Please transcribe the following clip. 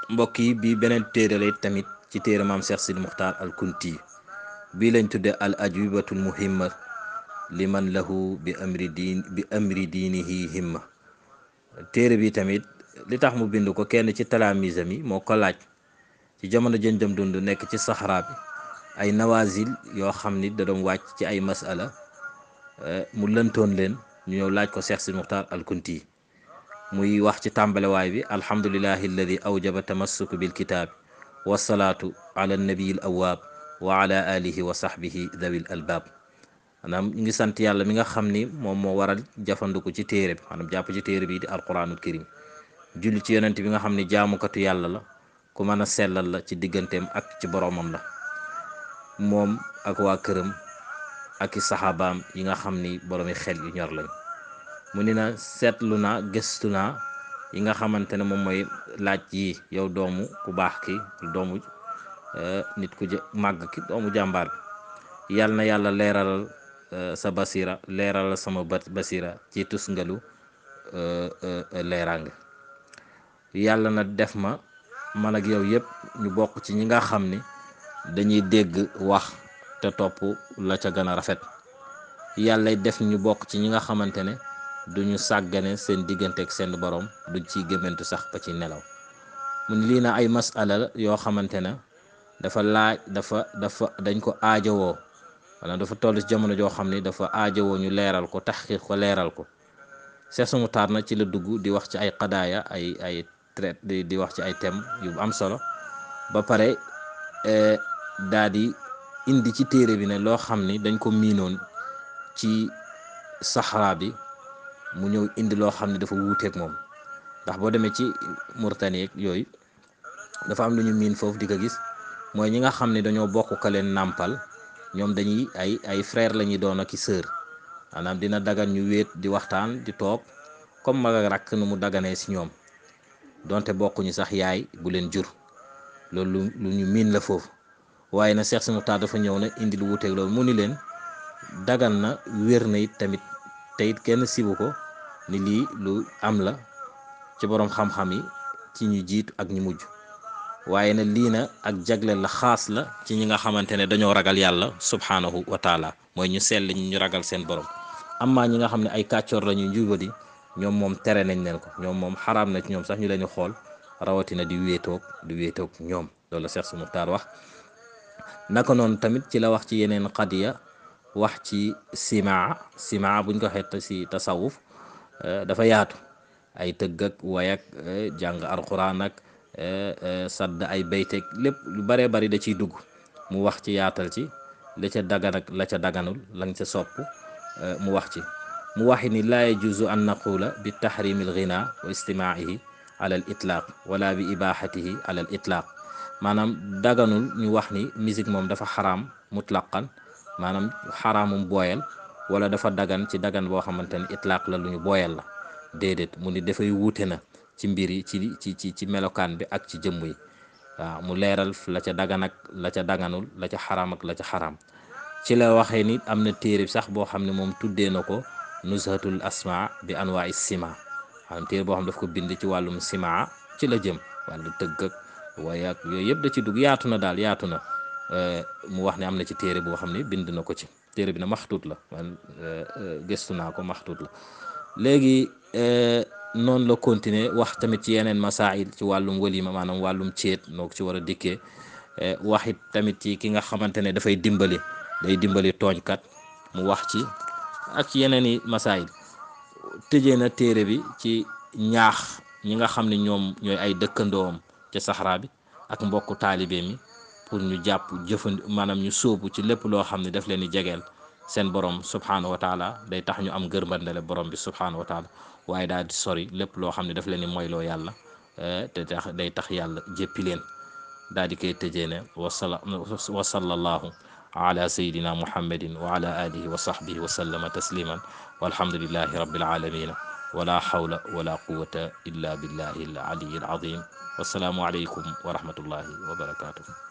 mbokk yi bii beneen téere la tamit ci téere maam Cheikh Sidi Muxtaar al Kunti bii lañ tudde al ajwibatul muhimma liman lahu bi amri diinihi himma. téere bi tamit li tax mu bind ko kenn ci talaamisa mi moo ko laaj ci jamono jëndam dund nekk ci saxaraa bi ay nawazil yoo xam ni da doon wàcc ci ay masala mu lëntoon leen ñu ñëw laaj ko Cheikh Sidi Muxtaar al Kunti muy wax ci tàmbalewaay bi alhamdulillahi alladi awjaba tamassuk bil kitaabi wasalaatu ala nabiyi al awaab wa ala alihi wa sahbihi dawil albaab. maanaam ñu ngi sant yàlla mi nga xam ni moom moo waral jafandiku ci téere bi maanaam jàpp ci téere bi di alquranul karim julli ci yonent bi nga xam ni jaamukatu yàlla la ku mën a sellal la ci digganteem ak ci boroomam la moom ak waa këram ak i saxaabaam yi nga xam ni boroomi xel yu ñor lañ. mu ni na seetlu naa gëstu naa yi nga xamante ne moom mooy laaj yi yow doomu ku baax ki doomu nit ku màgg ki doomu jàmbaar bi yàlla na yàlla leeralal sa basira leeralal sama basira ci tusngalu leeraange. yàlla na def ma man ak yow yëpp ñu bokk ci ñi nga xam ni dañuy dégg wax te topp la ca gën a rafet. yàlla def ñu bokk ci ñi nga xamante ne duñu sàggane seen diggante ak seen borom duñ ciy gëmmentu sax ba ci nelaw. mu ni lii na ay masala la yoo xamante ne dafa laaj dañ ko aajowoo wala dafa toll ci jamono joo xam ni dafa aajowoo ñu leeral ko taxqiq ko leeral ko. Cheikh Sidi Muxtaar na ci la dugg di wax ci ay qadaaya ay traite di wax ci ay thèmes yu am solo ba pare daa di indi ci téere bi ne loo xam ni dañ ko miinoon ci saxara bi mu ñëw indi loo xam ne dafa wuuteeg moom. ndax boo demee ci Mauritanie ak yooyu dafa am lu ñu miin foofu di ko gis mooy ñi nga xam ne dañoo bokk ka leen nàmpal ñoom dañuy ay frère la ñuy doon ak i sœur maanaam dina dagan ñu wéet di waxtaan di toog comme mag ak rakk nu mu daganee si ñoom donte bokkuñu sax yaay bu leen jur. loolu lu ñu miin la foofu waaye na Cheikh Sidi Muxtaar dafa ñëw na indi lu wuuteeg loolu mu ni leen dagan na wér na it tamit te it kenn sibu ko ni lii lu am la ci boroom xam-xam yi ci ñu jiitu ak ñu mujj waaye na lii na ak jagleel la xaas la ci ñi nga xamante ne dañoo ragal yàlla subhaanahu wa taala mooy ñu sell ñi ñu ragal seen borom. amma ñi nga xam ne ay kàccoor la ñuy njubadi ñoom moom tere nañ leen ko ñoom moom xaraam na ci ñoom sax ñu leen xool rawatina di wéetoog ñoom loolu la Cheikh Sidi Muxtaar wax. naka noonu tamit ci la wax ci yeneen qadiya wax ci simaa buñ ko xeet si tasawuf dafa yaatu ay tëgg ak way ak jàng alxuraan ak sadd ay bayteeg lépp lu baree bari da ciy dugg mu wax ci yaatal ci la ca dagan ak la ca daganul lañ ca sopp mu wax ci. mu waxi ni laa yajuzu an naqula bi tahrimi al ghina wa istimaihi ala al itlaq wala bi ibahatihi ala al itlaq. maanaam daganul ñu wax ni musique moom dafa xaraam mutlaqan maanaam xaraamum booyal wala dafa dagan ci dagan boo xamante ne itlaq la lu ñu booyal la déedéet. mu ni dafay wuute na ci mbir yi ci melokaan bi ak ci jëmm yi. waaw mu leeral la ca dagan ak la ca daganul la ca xaraam ak la ca xaraam. ci la waxee ni am na téere sax boo xam ne moom tuddee na ko nuzhatul asma bi anwa'i sima xam téere boo xam daf ko bind ci wàllum sima ci la jëm wàllu tëgg ak waaye ak yooyu yëpp da ci dugg yaatu na daal yaatu na. mu wax ne am na ci téere boo xam ne bind na ko ci téere bi na maxtuut la man gëstu naa ko maxtuut la. léegi noonu la continuer wax tamit ci yeneen masail ci wàllum walima maanaam wàllum céet noo ko ci war a dikkee waxit tamit ci ki nga xamante ne dafay day dimbali tooñkat mu wax ci ak ci yeneen i masail. tëjee na téere bi ci ñaax ñi nga xam ne ñoom ñooy ay dëkkandoom ca saxara bi ak mbokku taalibe mi pour ñu jàpp maanaam ñu sóobu ci lépp loo xam ne daf leen di jegeel seen borom subhaanahu wa taala day tax ñu am gërmandele borom bi subhaanahu wa taala waaye daal di sori lépp loo xam ne daf leen di moyloo yàlla te tax day tax yàlla jéppi leen. daal di koy tëjee ne wa sallallahu ala sayidina muhammadin wa ala alihi wa sahbihi wa sallama tasliman walhamdulillahi rabbil alamin wala hawla wala quwwata illa billahi al aliyyil azim wassalaamu aleykum wa rahmatullahi wa barakatuh.